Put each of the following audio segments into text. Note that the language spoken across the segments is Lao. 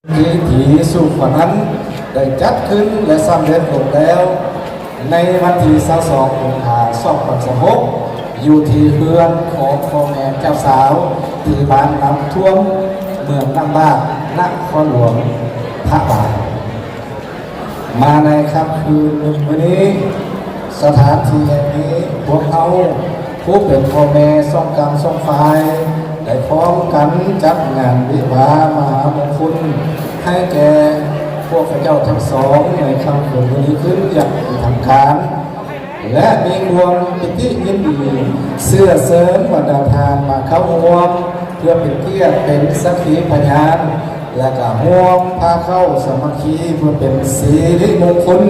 ພິທີສູ່ຂວັນນັ້ນໄດ້ຈັດຂຶ້ນ ແລະ ສຳເລັດລົງແລ້ວ ໃນວັນທີຊາວສອງ ກຸມພາ ສອງພັນຊາວຫົກ ຢູ່ທີ່ເຮືອນຂອງພໍ່ແມ່ເຈົ້າສາວ ທີ່ບ້ານນ້ຳຖ້ວມ ເມືອງນ້ຳບາກ ນະຄອນຫຼວງພະບາງ. ມາໃນຄ່ຳຄືນມື້ນີ້, ສະຖານທີ່ແຫ່ງນີ້ ພວກເຮົາຜູ້ເປັນພໍ່ແມ່ສອງກ້ຳສອງຝ່າຍ ໄດ້ພ້ອມກັນຈັດງານວິວາມະຫາມົງຄຸນ ໃຫ້ແກ່ພວກເຂົາເຈົ້າທັງສອງ ໃນຄ່ຳຄືນມື້ນີ້ຂຶ້ນຢ່າງເປັນທາງການ ແລະ ມີຄວາມປີຕິຍິນດີ ເຊື້ອເຊີນບັນດາທ່ານມາເຂົ້າຮ່ວມ ເພື່ອເປັນກຽດເປັນສັກຂີພະຍານ ແລະ ກະຮ່ວມພາເຂົ້າສາມັກຄີ ເພື່ອເປັນສິລິມົງຄຸນ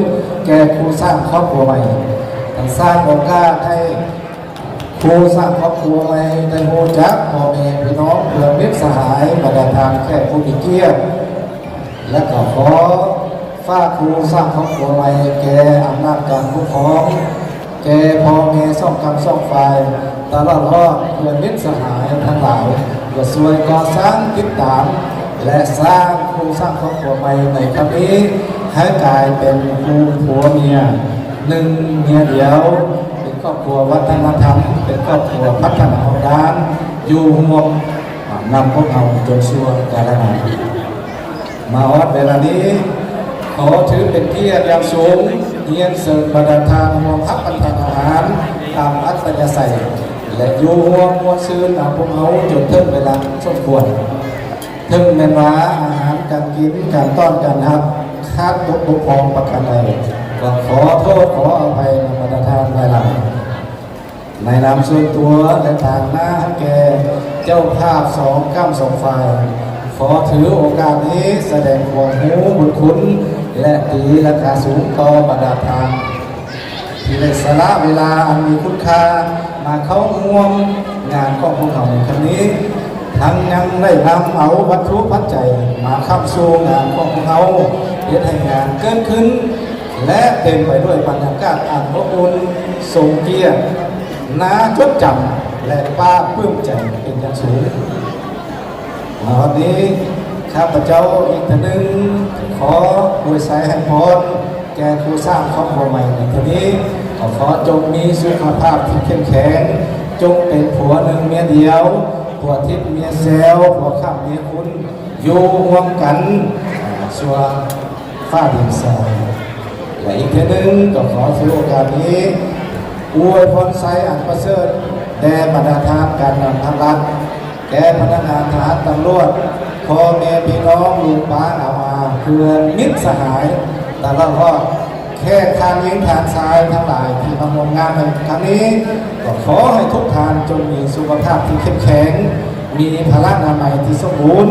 ແກ່ຄູ່ສ້າງຄອບຄົວໃໝ່. ທັງສ້າງໂອກາດໃຫ້ຄູ່ສ້າງຄອບຄົວໃໝ່ໄດ້ຮູ້ຈັກພໍ່ແມ່ພີ່ນ້ອງ ເພື່ອນມິດສະຫາຍ ບັນດາທ່ານແຂກຜູ້ມີກຽດ ແລະ ກໍຂໍຝາກຄູ່ສ້າງຄອບຄົວໃໝ່ ແກ່ອຳນາດການປົກຄອງ ແກ່ພໍ່ແມ່ສອງກ້ຳສອງຝ່າຍ ຕະຫຼອດຮອດເພື່ອນມິດສະຫາຍທັງຫຼາຍ ເພື່ອຊ່ວຍກໍ່ສ້າງ, ຕິດຕາມ ແລະ ສ້າງຄູ່ສ້າງຄອບຄົວໃໝ່ໃນຄັ້ງນີ້ ໃຫ້ກາຍເປັນຄູ່ຜົວເມຍໜຶ່ງເມຍດຽວ, ເປັນຄອບຄົວວັດທະນະທຳ, ເປັນຄອບຄົວພັດທະນາຮອບດ້ານ, ຢູ່ຮ່ວມນຳພວກເຮົາຈົນຊົ່ວກາລະນານ. ມາຮອດເວລານີ້ ຂໍຖືເປັນກຽດຢ່າງສູງ ຮຽນເຊີນບັນດາທ່ານຮ່ວມຮັບປະທານອາຫານຕາມອັດຕະຍາໄສ ແລະ ຢູ່ຮ່ວມມ່ວນຊື່ນນຳພວກເຮົາຈົນເຖິງເວລາສົມຄວນ. ເຖິງແມ່ນວ່າອາຫານການກິນ, ການຕ້ອນການຮັບ ຂາດຕົກບົກຜ່ອງປະການໃດ, ກໍຂໍໂທດຂໍອະໄພນຳບັນດາທ່ານຫຼາຍໆ. ໃນນາມສ່ວນຕົວ ແລະ ຕາງໜ້າໃຫ້ແກ່ເຈົ້າພາບສອງກ້ຳສອງຝ່າຍ, ຂໍຖືໂອກາດນີ້ສະແດງຄວາມຮູ້ບຸນຄຸນ ແລະ ຕີລາຄາສູງຕໍ່ບັນດາທ່ານ ທີ່ໄດ້ສະຫຼະເວລາອັນມີຄຸນຄ່າມາເຂົ້າຮ່ວມງານຂອງພວກເຮົາໃນຄັ້ງນີ້, ທັງຍັງໄດ້ນຳເອົາວັດຖຸປັດໄຈມາຄ້ຳຊູງານຂອງພວກເຮົາ, ເຮັດໃຫ້ງານເກີດຂຶ້ນ ແລະ ເຕັມໄປດ້ວຍບັນຍາກາດອັນອົບອຸ່ນ, ຊົງກຽດ, ໜ້າຈົດຈຳ ແລະ ປາບປຶ້ມໃຈເປັນຢ່າງສູງ. ມາຮອດນີ້ ຂ້າພະເຈົ້າອີກເທື່ອໜຶ່ງ ຂໍອວຍໄຊໃຫ້ພອນແກ່ຄູ່ສ້າງຄອບຄົວໃໝ່ໃນເທື່ອນີ້. ກໍຂໍຈົ່ງມີສຸຂະພາບທີ່ເຂັ້ມແຂງ, ຈົ່ງເປັນຜົວໜຶ່ງເມຍດຽວ, ຜົວທິບເມຍແຊວ, ຜົວຄ້ຳເມຍຄຸນ, ຢູ່ຮ່ວມກັນຊົ່ວຟ້າດິນສາຍ. ແລະ ອີກເທື່ອໜຶ່ງ ກໍຂໍຖືໂອກາດນີ້ ອວຍພອນໄຊອັນປະເສີດແດ່ບັນດາທ່ານການນຳພັກລັດ, ແກ່ພະນັກງານທະຫານຕຳຫຼວດ, ພໍ່ແມ່ພີ່ນ້ອງລຸງປ້າອາອາ, ເພື່ອນມິດສະຫາຍ, ຕະຫຼອດຮອດແຂກທ່ານຍິງທ່ານຊາຍທັງຫຼາຍທີ່ມາຮ່ວມງານໃນຄັ້ງນີ້, ກໍຂໍໃຫ້ທຸກທ່ານຈົ່ງມີສຸຂະພາບທີ່ເຂັ້ມແຂງ, ມີພະລະນາໄມທີ່ສົມບູນ,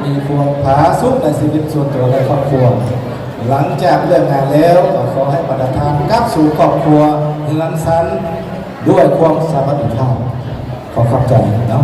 ມີຄວາມຜາສຸກໃນຊີວິດສ່ວນຕົວ ແລະ ຄອບຄົວ. ຫຼັງຈາກເລີກງານແລ້ວ ກໍຂໍໃຫ້ບັນດາທ່ານກັບສູ່ຄອບຄົວເຮືອນສັນດ້ວຍຄວາມສະຫວັດດີພາບ. ຂໍຂອບໃຈເນາະ.